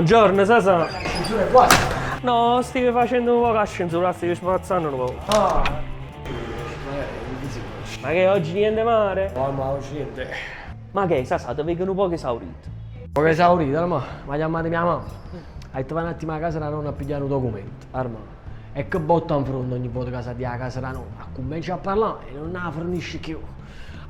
Buongiorno Sasà. Ascensore è guasto. No, steve facendo nu poco ascensore, steve spazzando nu poco. Ah. Ma che oggi niente mare? No, ma oggi niente. Ma che Sasà, te vedo nu poco esaurito. Poco esaurito, Armà. M'ha chiamato mia mamma. Ha detto vai un attimo a casa della nonna a pigliare un documento. Armà. E che botta in fronte ogni volta che si a casa della nonna. Comincia a parlare e non la fornisce più.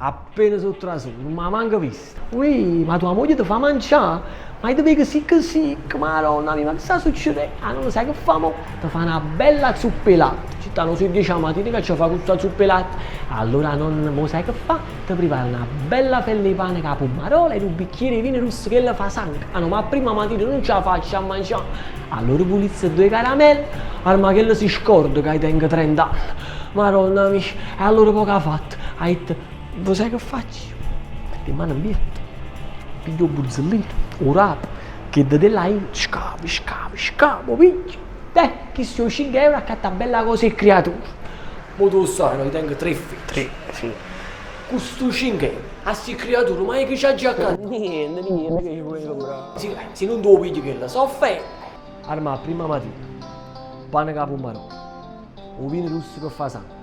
Appena sono trasuto, non mi ha manco visto. Ui, ma tua moglie ti fa mangiare? Ma io ti vedo sicco sicco, madonna mia, ma che sta succedendo? Ah, non lo sai che fa mo? Ti fa una bella zuppa 'e latte. Ci stanno sui 10 la mattina che ci fa questa zuppa 'e latte. Allora nonna, mo sai che fa? Ti prepara una bella fella 'e pane con la pummarola e un bicchiere 'e vino rosso che ella fa sangue. Ah no, ma a prima mattina non ce la faccio a mangiare. Allora pulizza due caramelle, ma chella si scorda che io tengo 30 anni. Madonna mia, e allora poi che ha fatto? Ha detto, lo sai che faccio? Metto 'e mani 'mpietto, piglio 'o burzellino, 'o rapo, che da là scavo, scavo, scavo, piglio. Te, chisto è 5 euro accatta bella cosa 'e creatura. Mo tu lo sai, no? Io tengo tre figli. Tre, sì. Con sto 5 euro, a sti creature, ma io che c'ho già accattato? Niente, niente che ci puoi comprare. Se, se non te lo pigli chella, soffre. Armà, a prima mattina, pane con la pummarola, 'o vino rosso che fa sangue,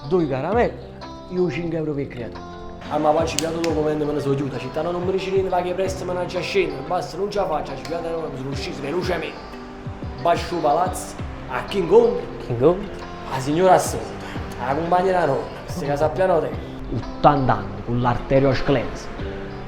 due caramelle e 'o 5 euro per creatura. Ah, ma poi ci piato documento me ne sono chiusa, città non mi dice niente, va che presto me ne a scendere, basta, non ce la faccio, ci piato non mi sono uscito velocemente. Basso il palazzo, a chi incontro? Chi incontro? La signora Assunta, la compagna della nonna, questa casa a piano terra. 80 anni, con l'arteriosclerosi,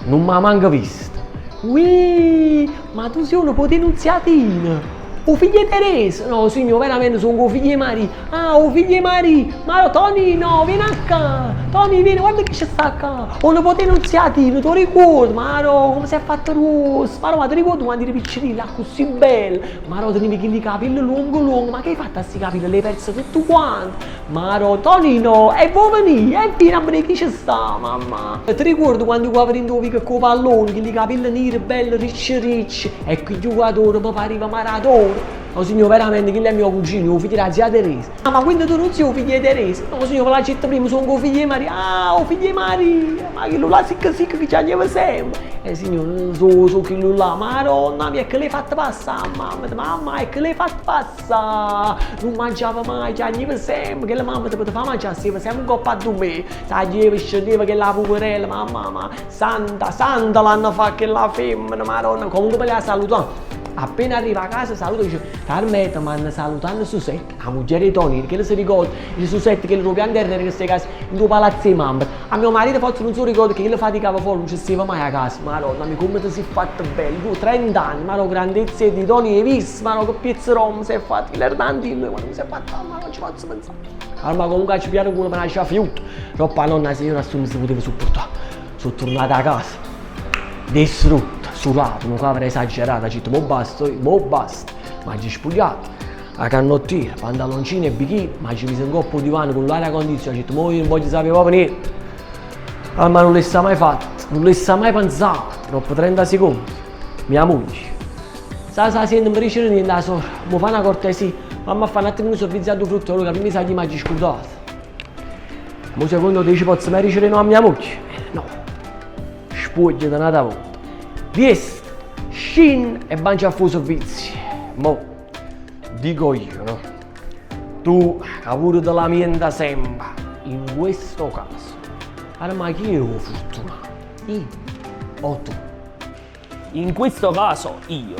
non mi ha manco vista. Ui, ma tu sei un po' denunziatina. 'O figlio 'e Teresa? No, signor, veramente sono 'o figlio 'e Maria. Ah, 'o figlio 'e Maria! Ma Tony, no, vieni qua! Tony, vieni, guarda chi ci sta qua! 'O nipote 'e Nunziatina, te ricordi? Maro, come si è fatto rosso! Maro, ma ti ricordi quando eri piccerilla, accussì bello? Maro, tenevi quelli capelli lungo lungo, ma che hai fatto a questi capelli? Li hai persi tutti quanti! Maro, Tonino, e vuoi venire? E vieni a vedere chi ci sta, mamma! Ti ricordi quando giocavo dentro vico con 'o pallone, quelli capelli neri, belli, ricci ricci, e quel giocatore mi pareva Maradona! No signor, veramente, quello è mio cugino, 'o figlio della zia Teresa. Ah, ma quindi tu non sei 'o figlio di Teresa? No signor, ve l'ho detto prima, sono 'o figlio di Maria. Ah, 'o figlio di Maria! Ma quello là sicco sicco che ci sempre. Eh signor, so, so quello là, madonna mia, che l'hai fatto passare, mamma, mamma, e che l'hai fatto passare? Non mangiava mai, chiagneva sempre, che la mamma ti poteva mangiare, stava sempre 'ncoppa a me. Saglieva, scendeva che la poverella, mamma, ma santa, santa l'hanno fatta quella femmina, madonna. Comunque me la salutò. Appena arriva a casa saluta e dice Carmeta, mi hanno salutato Susetta, la moglie di Tony, che si ricorda, dice Susetta che lo piano terra che stai a casa in tuo palazzo di mamma. A mio marito forse non si ricorda che io faticava fuori, non ci stava mai a casa. Madonna, mi come ti sei fatto bello, tu 30 anni, ma la grandezza di Tony hai visto, ma che piezzo rom si è fatto, il era tantillo, quando mi si è fatto, ma non ci posso pensare. Allora, ma comunque ci piano culo me la fiuto. Troppo la nonna signora non si poteva sopportare. Sono tornato a casa, distrutto, surato, non avrei esagerato, ho detto, mo basta, mo basta. Ma ci spogliato, la canottiera, pantaloncini e bikini, ma ci messo in coppa il divano con l'aria condizionata, ho detto, mo io non voglio sapere proprio niente. Ah, ma non l'ho mai fatto, non l'ho mai pensato. Dopo 30 secondi, mia moglie. Sa, sa, senti, non mi dice niente la sora, mi fa una cortesia, mamma fa un attimo un servizio a due frutta, allora prima mi sa che mi ha scordato. Ma secondo te ci posso mai dicere no a mia moglie? No. Spoglia da un'altra volta. Viest, scin e mangia a fuso servizi. Mo, dico io, no? Tu, che pure te lamenta sempre, in questo caso, allora ma chi è fortunato? Io o tu? In questo caso io.